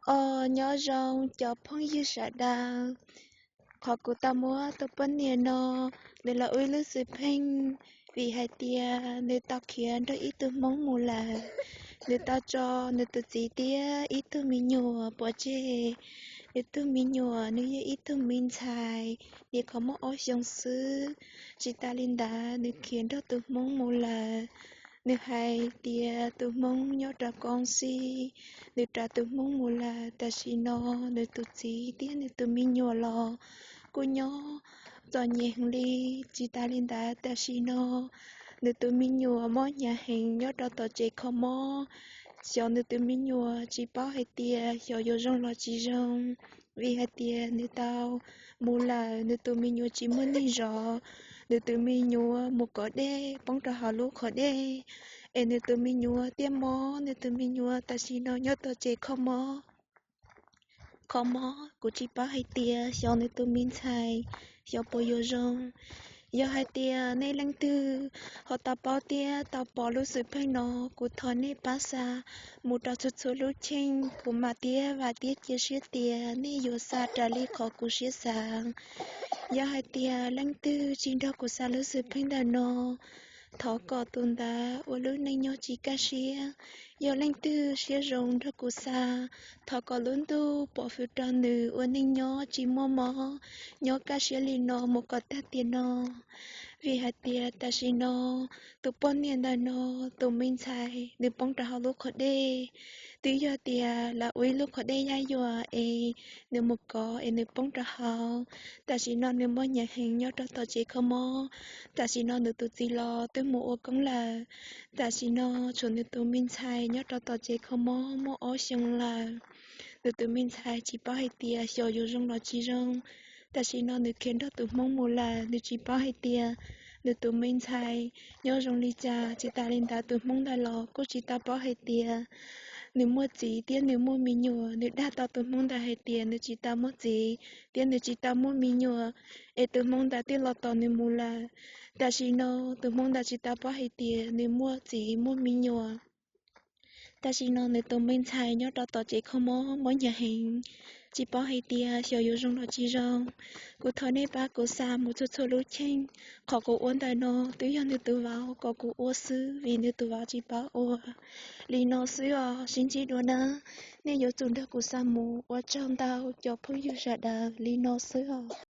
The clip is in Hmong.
Os, nyob zoo cov phooj ywg sawv daws. Qhov kuv tau muab tus poj niam no, nws los ua ib lub xwm pheej, vim hais tias nws tau khiav nrog ib tug Hmoob mus lawm. Nws tau tso nws tus txiv thiab ib tug me nyuam pov tseg. Nws tus me nyuam nws yog ib tug me ntxhais nyuam qhuav muaj ob xyoos xwb. Tsis tas li ntawd nws khiav nrog tus Hmoob mus lawm. Nws hais tias tus Hmoob nyob rau Koos Xij, nws raws tus Hmoob mus lawm. Tam sim no nws tus txiv thiab nws tus me nyuam los kuj nyob txom nyem heev li. Tsis tas li ntawd tam sim no nws tus me nyuam mob hnyav heev nyob rau tom tsev kho mob. Xyov nws tus me nyuam tsis paub hais tias xyov yuav zoo los tsis zoo, vim hais tias nws tau mus lawm nws tus me nyuam tsis muaj neeg zov. Nws tus me nyuam mus kov dej poob rau hauv lub qhov dej, es nws tus me nyuam thiaj mob. Nws tus me nyuam tam sim no nyob tom tsev kho mob. Kho mob, kuv tsis paub hais tias xyov nws tus me ntxhais xyov puas yuav zoo. Yog hais tias nej leej twg ho tau paub thiab tau pom lub xwm pheej no, kuv thov nej pab xa mus rau txhua txhua lub cheej. Kuv mam thiab vam thiab cia siab tias nej yuav xa raws li qhov kuv siab xav. Yog hais tias leej twg tsis nrog kuv xa lub xwm pheej ntawm no, thov kom tus ntawd ua lub neej nyob tsis kaj siab. Yog leej twg siab zoo nrog kuv xa, thov kom lub ntuj pov hwm rau nws ua neej nyob tsis muaj mob, nyob kaj siab li no mus kom tag tiam no. Vim hais tias tam sim no tus poj niam ntawm no, tus me ntxhais, nws poob rau hauv lub qhov dej. Twb yog tias lawv ua ib lub qhov dej yaj yuam es nws mus kov es nws poob rau hauv. Tam sim no nws mob hnyav heev nyob rau tom tsev kho mob. Tam sim no nws tus txiv los twb mus ua koob lawm. Tam sim no tshuav nws tus me ntxhais nyob rau tom tsev kho mob muaj ob xyoos lawm. Nws tus me ntxhais tsis paub hais tias xyov yuav zoo los tsis zoo. Tam sim no nws khiav nrog tus Hmoob mus lawm, nws tsis paub hais tias nws tus me ntxhais nyob zoo li cas. Tsis tas li ntawd tus Hmoob ntawd los kuj tsis tau paub hais tias nws muaj txiv thiab nws muaj me nyuam. Nws dag tau tus Hmoob ntawd hais tias nws tsis tau muaj txiv thiab nws tsis tau muaj me nyuam, es tus Hmoob ntawd twb los tos nws mus lawm. Tam sim no tus Hmoob ntawd tsis tau paub hais tias nws muaj txiv muaj me nyuam. Tam sim no nws tus me ntxhais nyob rau tom tsev kho mob mob hnyav heev, tsis paub hais tias xyov yuav zoo los tsis zoo. Kuv thov nej pab kuv xa mus txhua txhua lub cheej. Qhov kuv ua ntawm no twb yog nws tus vauv kom kuv ua xwb vim nws tus vauv tsis paub ua. Li no xwb os, sib ntsib dua na. Nej yuav tsum nrog kuv xa mus. Ua tsaug ntau cov phooj ywg sawv daws, li no xwb os.